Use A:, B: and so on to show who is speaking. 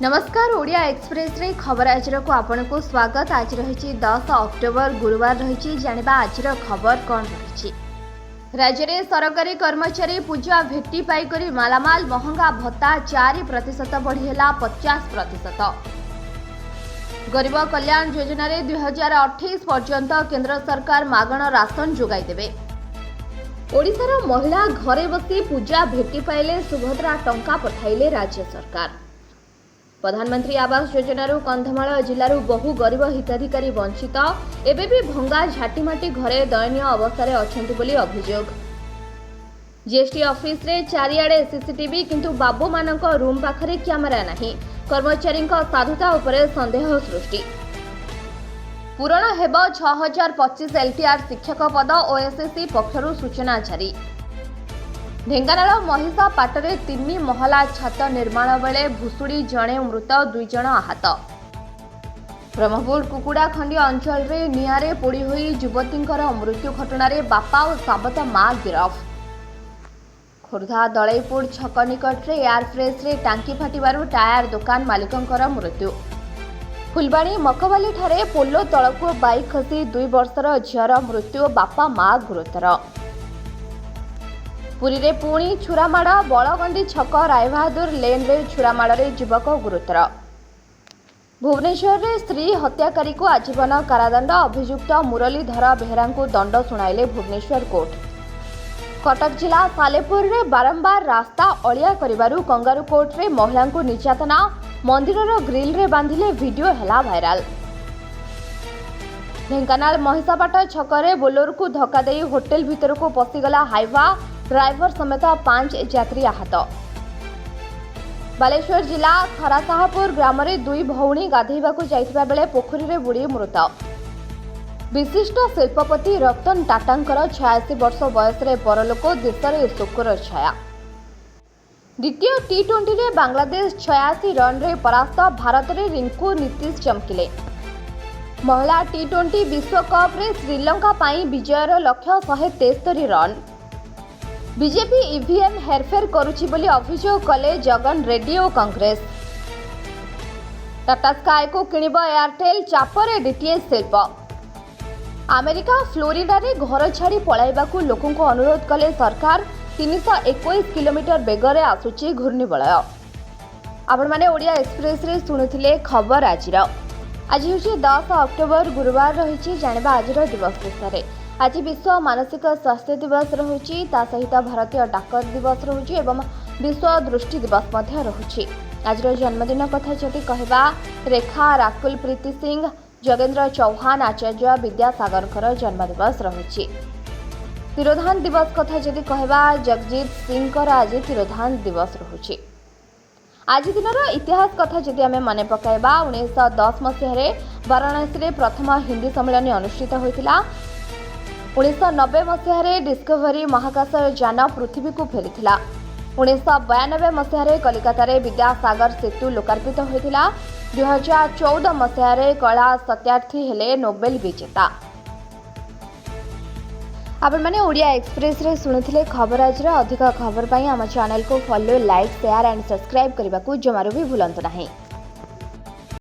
A: ନମସ୍କାର, ଓଡ଼ିଆ ଏକ୍ସପ୍ରେସରେ ଖବର ଆଜିରକୁ ଆପଣଙ୍କୁ ସ୍ୱାଗତ। ଆଜି ରହିଛି 10 ଅକ୍ଟୋବର, ଗୁରୁବାର ରହିଛି। ଜାଣିବା ଆଜିର ଖବର କ'ଣ ରହିଛି। ରାଜ୍ୟରେ ସରକାରୀ କର୍ମଚାରୀ ପୂଜା ଭେଟି ପାଇକରି ମାଲାମାଲ। ମହଙ୍ଗା ଭତ୍ତା 4% ବଢ଼ି ହେଲା 50%। ଗରିବ କଲ୍ୟାଣ ଯୋଜନାରେ 2028 ପର୍ଯ୍ୟନ୍ତ କେନ୍ଦ୍ର ସରକାର ମାଗଣା ରାସନ ଯୋଗାଇ ଦେବେ। ଓଡ଼ିଶାର ମହିଳା ଘରେ ବସି ପୂଜା ଭେଟି ପାଇଲେ, ସୁଭଦ୍ରା ଟଙ୍କା ପଠାଇଲେ ରାଜ୍ୟ ସରକାର। ପ୍ରଧାନମନ୍ତ୍ରୀ ଆବାସ ଯୋଜନାରୁ କନ୍ଧମାଳ ଜିଲ୍ଲାରୁ ବହୁ ଗରିବ ହିତାଧିକାରୀ ବଞ୍ଚିତ, ଏବେ ବି ଭଙ୍ଗା ଝାଟିମାଟି ଘରେ ଦୟନୀୟ ଅବସ୍ଥାରେ ଅଛନ୍ତି ବୋଲି ଅଭିଯୋଗ। ଜିଏସଟି ଅଫିସରେ ଚାରିଆଡ଼େ ସିସିଟିଭି, କିନ୍ତୁ ବାବୁମାନଙ୍କ ରୁମ୍ ପାଖରେ କ୍ୟାମେରା ନାହିଁ। କର୍ମଚାରୀଙ୍କ ସାଧୁତା ଉପରେ ସନ୍ଦେହ ସୃଷ୍ଟି। ପୂରଣ ହେବ 6025 ଏଲ୍ଟିଆର୍ ଶିକ୍ଷକ ପଦ, ଓଏସ୍ଏସ୍ସି ପକ୍ଷରୁ ସୂଚନା ଜାରି। ଢେଙ୍କାନାଳ ମହିଷାପାଟରେ ତିନି ମହଲା ଛାତ ନିର୍ମାଣ ବେଳେ ଭୁଶୁଡ଼ି ଜଣେ ମୃତ, ଦୁଇ ଜଣ ଆହତ। ବ୍ରହ୍ମପୁର କୁକୁଡ଼ାଖଣ୍ଡି ଅଞ୍ଚଳରେ ନିଆଁରେ ପୋଡ଼ି ହୋଇ ଯୁବତୀଙ୍କର ମୃତ୍ୟୁ ଘଟଣାରେ ବାପା ଓ ସାବତ ମା ଗିରଫ। ଖୋର୍ଦ୍ଧା ଦଳେଇପୁର ଛକ ନିକଟରେ ଏୟାର ଫ୍ରେଶନର ଟାଙ୍କି ଫାଟିବାରୁ ଟାୟାର ଦୋକାନ ମାଲିକଙ୍କର ମୃତ୍ୟୁ। ଫୁଲବାଣୀ ମକବାଲିଠାରେ ପୋଲ ତଳକୁ ବାଇକ୍ ଖସି 2 ବର୍ଷର ଝିଅର ମୃତ୍ୟୁ, ବାପା ମା ଗୁରୁତର। ପୁରୀରେ ପୁଣି ଛୁରାମାଡ଼। ବଳଗଣ୍ଡି ଛକ ରାୟବାହାଦୁର ଲେନ୍ରେ ଛୁରାମାଡ଼ରେ ଯୁବକ ଗୁରୁତର। ଭୁବନେଶ୍ୱରରେ ସ୍ତ୍ରୀ ହତ୍ୟାକାରୀକୁ ଆଜୀବନ କାରାଦଣ୍ଡ। ଅଭିଯୁକ୍ତ ମୁରଲୀଧର ବେହେରାଙ୍କୁ ଦଣ୍ଡ ଶୁଣାଇଲେ ଭୁବନେଶ୍ୱର କୋର୍ଟ। କଟକ ଜିଲ୍ଲା ସାଲେପୁରରେ ବାରମ୍ବାର ରାସ୍ତା ଅଳିଆ କରିବାରୁ କଙ୍ଗାରୁ କୋର୍ଟରେ ମହିଳାଙ୍କୁ ନିର୍ଯାତନା। ମନ୍ଦିରର ଗ୍ରିଲରେ ବାନ୍ଧିଲେ, ଭିଡିଓ ହେଲା ଭାଇରାଲ। ଢେଙ୍କାନାଳ ମହିଷାପାଟ ଛକରେ ବୋଲେରୋକୁ ଧକ୍କା ଦେଇ ହୋଟେଲ ଭିତରକୁ ପଶିଗଲା ହାଇୱା। ଡ୍ରାଇଭର ସମେତ ପାଞ୍ଚ ଯାତ୍ରୀ ଆହତ। ବାଲେଶ୍ୱର ଜିଲ୍ଲା ଖରାସାହାପୁର ଗ୍ରାମରେ ଦୁଇ ଭଉଣୀ ଗାଧୋଇବାକୁ ଯାଇଥିବା ବେଳେ ପୋଖରୀରେ ବୁଡ଼ି ମୃତ। ବିଶିଷ୍ଟ ଶିଳ୍ପପତି ରତନ ଟାଟାଙ୍କର 86 ବର୍ଷ ବୟସରେ ପରଲୋକ। ଦେଶରେ ଶୋକର ଛାୟା। ଦ୍ୱିତୀୟ ଟି ଟ୍ୱେଣ୍ଟିରେ ବାଂଲାଦେଶ 86 ରନ୍ରେ ପରାସ୍ତ। ଭାରତରେ ରିଙ୍କୁ, ନୀତିଶ ଚମକିଲେ। ମହିଳା ଟି ଟ୍ୱେଣ୍ଟି ବିଶ୍ୱକପ୍ରେ ଶ୍ରୀଲଙ୍କା ପାଇଁ ବିଜୟର ଲକ୍ଷ୍ୟ 173 ରନ୍। ବିଜେପି ଇଭିଏମ୍ ହେରଫେର କରୁଛି ବୋଲି ଅଭିଯୋଗ କଲେ ଜଗନ ରେଡ୍ଡି ଓ କଂଗ୍ରେସ। ଟାଟା ସ୍କାଏକୁ କିଣିବ ଏୟାରଟେଲ୍, ଚାପରେ ଡିଟିଏଚ୍ ଶିଳ୍ପ। ଆମେରିକା ଫ୍ଲୋରିଡାରେ ଘର ଛାଡ଼ି ପଳାଇବାକୁ ଲୋକଙ୍କୁ ଅନୁରୋଧ କଲେ ସରକାର। 321 କିଲୋମିଟର ବେଗରେ ଆସୁଛି ଘୂର୍ଣ୍ଣିବଳୟ। ଆପଣମାନେ ଓଡ଼ିଆ ଏକ୍ସପ୍ରେସରେ ଶୁଣୁଥିଲେ ଖବର ଆଜିର। ଆଜି ହେଉଛି 10 ଅକ୍ଟୋବର, ଗୁରୁବାର ରହିଛି। ଜାଣିବା ଆଜିର ଦିବସ ବିଷୟରେ। ଆଜି ବିଶ୍ୱ ମାନସିକ ସ୍ୱାସ୍ଥ୍ୟ ଦିବସ ରହୁଛି, ତା ସହିତ ଭାରତୀୟ ଡାକ ଦିବସ ରହୁଛି ଏବଂ ବିଶ୍ୱ ଦୃଷ୍ଟି ଦିବସ ମଧ୍ୟ ରହୁଛି। ଆଜିର ଜନ୍ମଦିନ କଥା ଯଦି କହିବା, ରେଖା, ରାକୁଲ ପ୍ରୀତି ସିଂ, ଯୋଗେନ୍ଦ୍ର ଚୌହାନ, ଆଚାର୍ଯ୍ୟ ବିଦ୍ୟାସାଗରଙ୍କର ଜନ୍ମଦିବସ ରହୁଛି। ତିରୋଧାନ ଦିବସ କଥା ଯଦି କହିବା, ଜଗଜିତ ସିଂଙ୍କର ଆଜି ତିରୋଧାନ ଦିବସ ରହୁଛି। ଆଜି ଦିନର ଇତିହାସ କଥା ଯଦି ଆମେ ମନେ ପକାଇବା, 1910 ମସିହାରେ ବାରାଣସୀରେ ପ୍ରଥମ ହିନ୍ଦୀ ସମ୍ମିଳନୀ ଅନୁଷ୍ଠିତ ହୋଇଥିଲା। 1990 ମସିହାରେ ଡିସ୍କଭରି ମହାକାଶ ଯାନ ପୃଥିବୀକୁ ଫେରିଥିଲା। 1992 ମସିହାରେ କଲିକତାରେ ବିଦ୍ୟାସାଗର ସେତୁ ଲୋକାର୍ପିତ ହୋଇଥିଲା। 2014 ମସିହାରେ କୈଳାସ ସତ୍ୟାର୍ଥୀ ହେଲେ ନୋବେଲ ବିଜେତା। ଆପଣମାନେ ଓଡ଼ିଆ ଏକ୍ସପ୍ରେସରେ ଶୁଣୁଥିଲେ ଖବର ଆଜିର। ଅଧିକ ଖବର ପାଇଁ ଆମ ଚ୍ୟାନେଲକୁ follow, like, share and subscribe କରିବାକୁ ଜମାରୁ ବି ଭୁଲନ୍ତୁ ନାହିଁ।